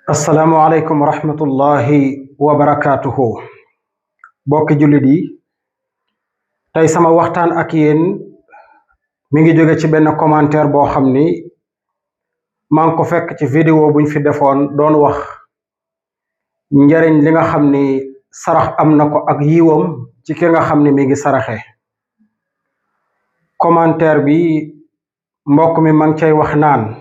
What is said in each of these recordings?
asalaamualeykum wa rahmatullahi wa barakaatuhu. Bokki jullit yi, tey sama waxtaan ak yéen mi ngi jóge ci benn commentaire boo xam ni maa ngi ko fekk ci vidéo buñ fi defoon doon wax njariñ li nga xam ni sarax am na ko ak yiwam ci ki nga xam ni mi ngi saraxe. Commentaire bi mbokk mi ma ngi cay wax naan,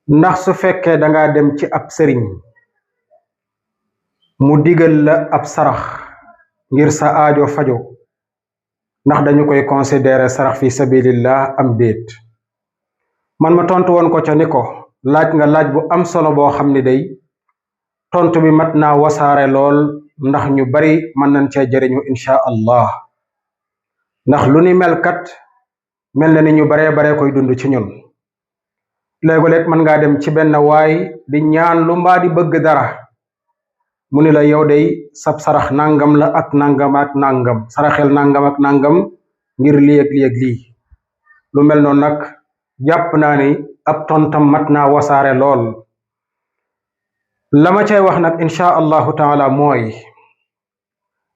ndax su fekkee danga dem ci ab sëriñ mu digal la ab sarax ngir sa aajo fajo, ndax dañu koy considérer sarax fi sabilillah am déet? Man ma tontu woon ko ca ni ko laaj nga laaj bu am solo boo xam ni day tontu bi mat naa wasaare lool, ndax ñu bari mën nañ cee jëriñu insha allah. ndax lu ni melkat mel na ni ñu baree koy dund ci ñun. léego-léeg mën ngaa dem ci benn waay di ñaan lu mbaa di bëgg dara, mu ni la yow day sab sarax nangam la ak nangam ak nangam, saraxel nangam ak nangam ngir lii ak lii ak lii. lu mel noonu nag jàpp naa ni ab tontam mat naa wasaare lool. la ma cay wax nag insha allahu taala mooy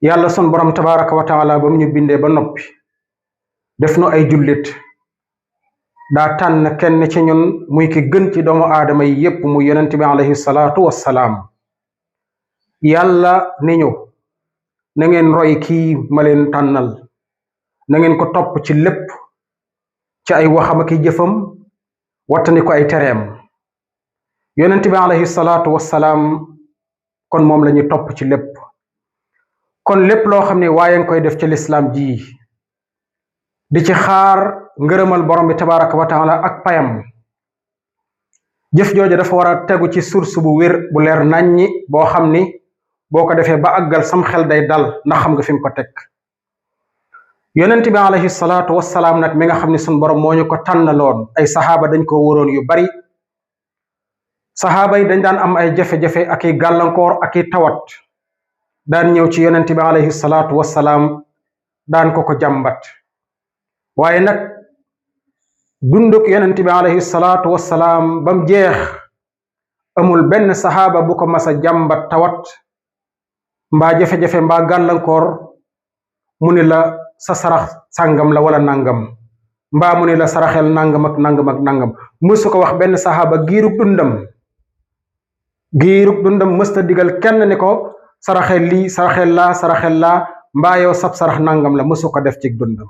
yàlla sun borom tabaraka wa taala ba mu ñu bindee ba noppi def nu ay jullit, daa tànn kenn ci ñun muy ki gën ci doomu aadama yi yépp muy yonent bi alayhi salaatu wassalaam. yàlla ni ñu na ngeen roy kii ma leen tànnal, na ngeen ko topp ci lépp, ci ay waxam ak i jëfam, wattani ko ay tereem. yonent bi alayhi salaatu wassalaam kon moom la ñu topp ci lépp. kon lépp loo xam ne waaye nga koy def ci lislaam ji di ci xaar ngërëmal borom bi tabaraka wa taala ak payam, jëf jooju dafa war a tegu ci source bu wér bu leer naññi boo xam ni boo ko defee ba àggal sam xel day dal ndax xam nga fi nga ko teg. yonent bi alayhi salaatu wassalaam nag mi nga xam ne sun borom moo ñu ko tànnaloon, ay saxaaba dañ ko wóoroon yu bari. saxaaba yi dañ daan am ay jafe-jafe ak i gàllankoor ak i tawat, daan ñëw ci yonent bi alayhi salaatu wassalaam daan ko jàmbat. waaye nag dunduk yonent bi alayhi salaatu wassalaam bam jeex amul benn saxaaba bu ko masa jàmbat tawat mbaa jafe-jafe mbaa gàllankoor mu ni la sa sarax sàngam la wala nangam, mbaa mu ni la saraxel nangam ak nangam ak nangam. mësu ko wax benn saxaaba giirug dundam mësta digal kenn ni ko saraxel lii saraxel laa mbaa yow sab sarax nangam la, mësu ko def ci dundam.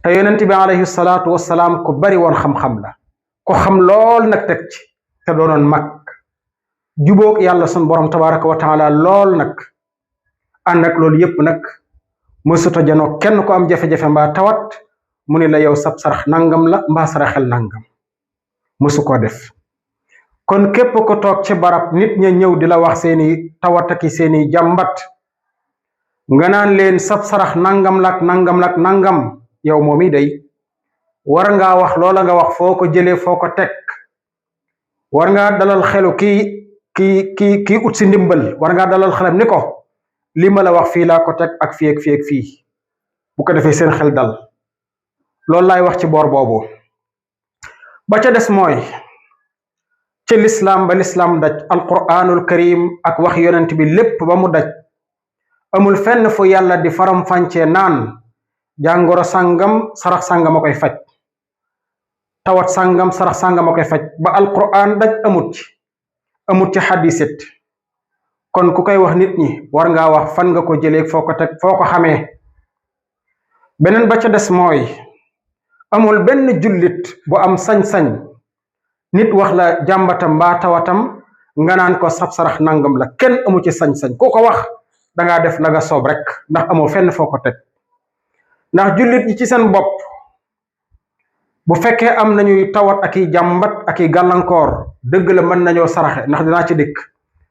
te yonent bi alayhi salaatu wassalaam ku bari woon xam-xam la, ko xam lool nag teg ci, te doonoon mag jubóog yàlla sun borom tabaraka wa taala lool nag. ànd ak loolu yépp nag mësuta janoo kenn ko am jafe-jafe mbaa tawat mu ni la yow sab sarax nangam la mbaa saraxel nangam, mësu koo def. kon képp ko toog ci barab nit ña ñëw di la wax seeni tawat ak seeni jàmbat, nga naan leen sab sarax nangam la ak nangam la ak nangam, yow moom i day war ngaa wax loola nga wax foo ko jëlee foo ko teg. war ngaa dalal xelu kii ut si ndimbal, war ngaa dalal xelam ni ko li ma la wax fii laa ko teg ak fii ak fii ak fii, bu ko defee seen xel dal. loolu laay wax ci boor boobu. ba ca des mooy ci lislaam ba lislaam daj, alquranul karim ak wax yonent bi lépp ba mu daj, amul fenn fu yàlla di faram-fàncee naan jàngoro sàngam sarax sàngam a koy faj, tawat sàngam sarax sàngam a koy faj. ba alquran daj amut ci xadisit. kon ku koy wax nit ñi war ngaa wax fan nga ko jëlee foo ko teg foo ko xamee. beneen ba ca des mooy amul benn jullit bu am sañ-sañ nit wax la jàmbatam mbaa tawatam nga naan ko sab sarax nangam la. kenn amu ci sañ-sañ. ku ko wax dangaa def la nga soob rek, ndax amoo fenn foo ko teg. ndax jullit yi ci seen bopp bu fekkee am nañuy tawat ak i jàmbat ak i gàllankoor, dëgg la mën nañoo saraxe, ndax dinaa ci dikk.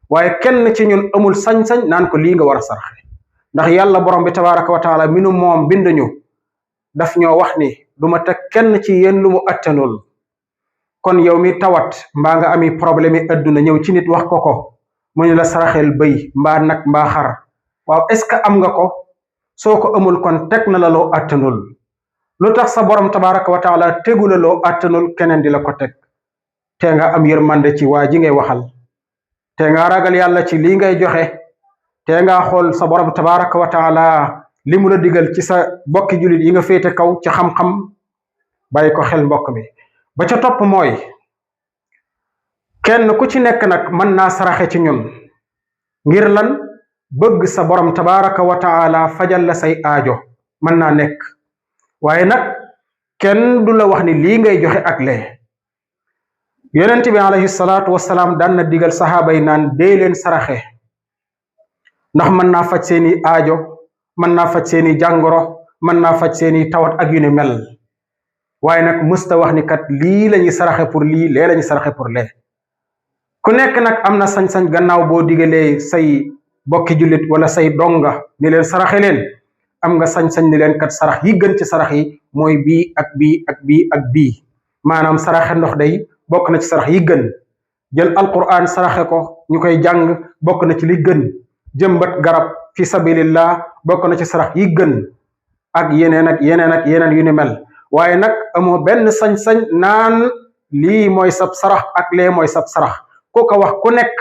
waaye kenn ci ñun amul sañ-sañ naan ko lii nga war a saraxe, ndax yàlla borom bi tabaraka wa taala minu moom bind ñu daf ñoo wax ni du ma teg kenn ci yéen lu mu attanul. kon yow mi tawat mbaa nga ami problème yi adduna ñëw ci nit wax ko mu ñu la saraxel bëy mbaa nag mbaa xar, waaw est-ce que am nga ko? soo ko amul kon teg na la loo attanul. lu tax sa borom tabaraka wa taala tegu la loo attanul keneen di la ko teg? te nga am yërmande ci waa ji ngay waxal te nga ragal yàlla ci lii ngay joxe te nga xool sa borom tabaraka wa taala li mu la digal ci sa bokki jullit yi nga féete kaw ci xam-xam bàyyi ko xel mbokk mi. ba ca topp mooy kenn ku ci nekk nag mën naa saraxe ci ñun ngir lan bëgg sa borom tabaraka wa taala fajal la say aajo mën naa nekk waaye nag kenn du la wax ni lii ngay joxe ak lee. yonent bi alayhi salaatu wasalaam daan na digal saxaaba yi naan dee leen saraxe ndax mën naa faj seeni aajo mën naa faj seeni jàngoro mën naa faj seeni tawat ak yu ni mel waaye nag musta wax ni kat lii lañuy saraxe pour lii lee lañuy saraxe pour lee. ku nekk nag am na sañ-sañ gannaaw boo digalee say bokki jullit wala say donga ni leen saraxe leen am nga sañ-sañ ni leen kat sarax yi gën ci sarax yi mooy bii ak bii ak bii ak bii. maanaam saraxe ndox day bokk na ci sarax yi gën, jël alquran saraxe ko ñu koy jàng bokk na ci li gën, jëmbat garab fi sabilillah bokk na ci sarax yi gën ak yeneen ak yeneen ak yeneen yu ni mel. waaye nag amoo benn sañ-sañ naan lii mooy sab sarax ak lee mooy sab sarax. ku ko wax ku nekk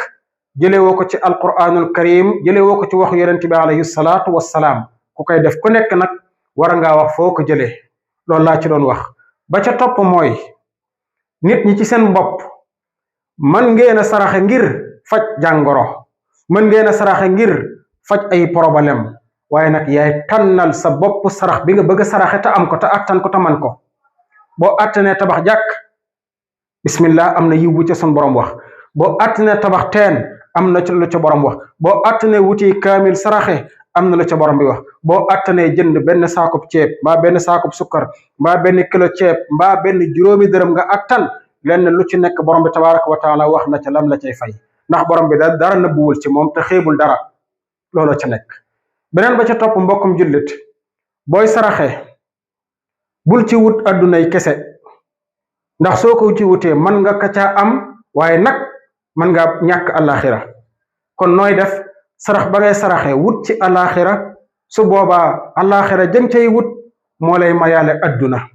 jëlee woo ko ci alquranul karim jëlee woo ko ci waxu yonent bi alayhi salaatu wassalaam. ku koy def ku nekk nag war ngaa wax foo ko jëlee. loolu laa ci doon wax. ba ca topp mooy nit ñi ci seen bopp mën ngeen a saraxe ngir faj jàngoro, mën ngeen a saraxe ngir faj ay problème, waaye nag yaay tànnal sa bopp sarax bi nga bëgg a saraxe te am ko te attan ko te man ko. boo attanee tabax jàkk bismillah am na yiw bu ca sun borom wax. boo attanee tabax teen am na lu ca borom wax. boo attanee wuti kaamil saraxe am na lu ca borom bi wax. boo attanee jënd benn saakub ceeb mbaa benn saakub sukkar mbaa benn kilo ceeb mbaa benn juróomi dërëm nga attan lenn lu ci nekk borom bi tabaraka wa taala wax na ca lam la cay fay, ndax borom bi dara nëbbuwul ci moom te xeebul dara. looloo ca nekk. beneen ba ca topp mbokkum jullit booy saraxe bul ci wut addunay kese, ndax soo ko ci wutee mën nga ka caa am waaye nag mën nga ñàkk alaxira. kon nooy def sarax ba ngay saraxe wut ci alaxira, su boobaa alaxira jëm cay wut moo lay mayaale adduna.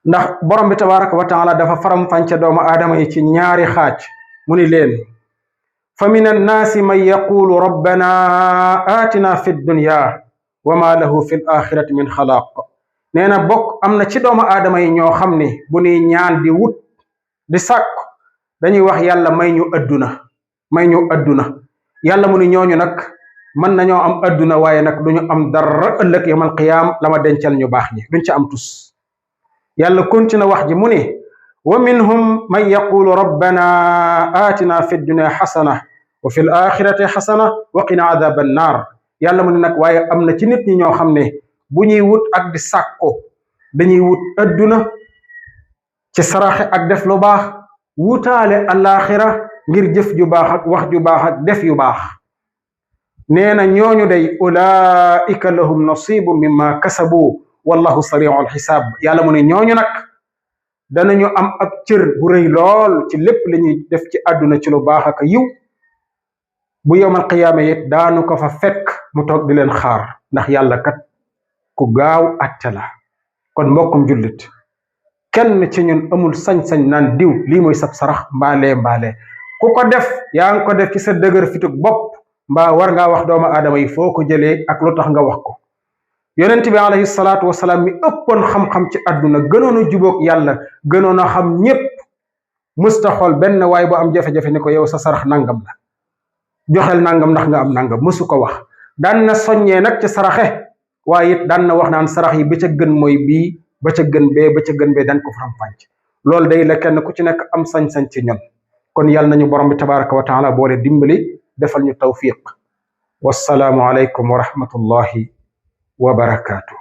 ndax borom bi tabaraka wa taala dafa faram fànce doomu aadama yi ci ñaari xaaj mu ni leen fa min annaasi man yaqulu rabbana atina fi dunya wa ma lahu fi l axirati min xalaaq. nee na bokk am na ci doomu aadama yi ñoo xam ne bu nuy ñaan di wut di sàkku dañuy wax yàlla may ñu adduna, may ñu adduna. yàlla mu ni ñooñu nag mën nañoo am adduna waaye nag duñu am dara ëllëg yawmal qiyaam la ma dencal ñu baax ñi duñ ci am tus. yàlla continue wax ji mu ni wa minhum man yaqulu rabbana atina fi dunya xasana wa fi l axirati xasana wa qina adaba annar. yàlla mu ni nag waaye am na ci nit ñi ñoo xam ne bu ñuy wut ak di sàkko dañuy wut adduna ci saraxe ak def lu baax, wutaale alaxira ngir jëf ju baax ak wax ju baax ak def yu baax. nee na ñooñu day ulaika lahum nasibu mimma kasabu wallahu sari'ul xisaab. yàlla mu ne ñooñu nag danañu am ab cër bu rëy lool ci lépp li ñuy def ci àdduna ci lu baax ak yiw. bu yowmal qiyaama it daanu ko fa fekk mu toog di leen xaar, ndax yàlla kat ku gaaw àtte la. kon mbokkum jullit kenn ci ñun amul sañ-sañ naan diw lii mooy sab sarax mbaalee ku ko def yaa ngi ko def ci sa dëgër fitug bopp, mbaa war ngaa wax doomu aadama yi foo ko jëlee ak lu tax nga wax ko. yonent bi alayhi salaatu wasalaam mi ëppoon xam-xam ci àdduna gënoon a jubóog yàlla gënoon a xam ñépp musta xool benn waay bu am jafe-jafe ni ko yow sa sarax nangam la, joxel nangam ndax nga am nangam, mësu ko wax. daan na soññee nag ci saraxe, waaye it daan na wax naan sarax yi ba ca gën mooy bii, ba ca gën bee, ba ca gën bee dañ ko faram fànc. loolu day la kenn ku ci nekk am sañ-sañ ci ñun. kon yàlla nañu borom bi tabaraka wa taala boole dimbali defal ñu tawfiq. wassalaamu aleykum wa rahmatullahi wa barakaatu.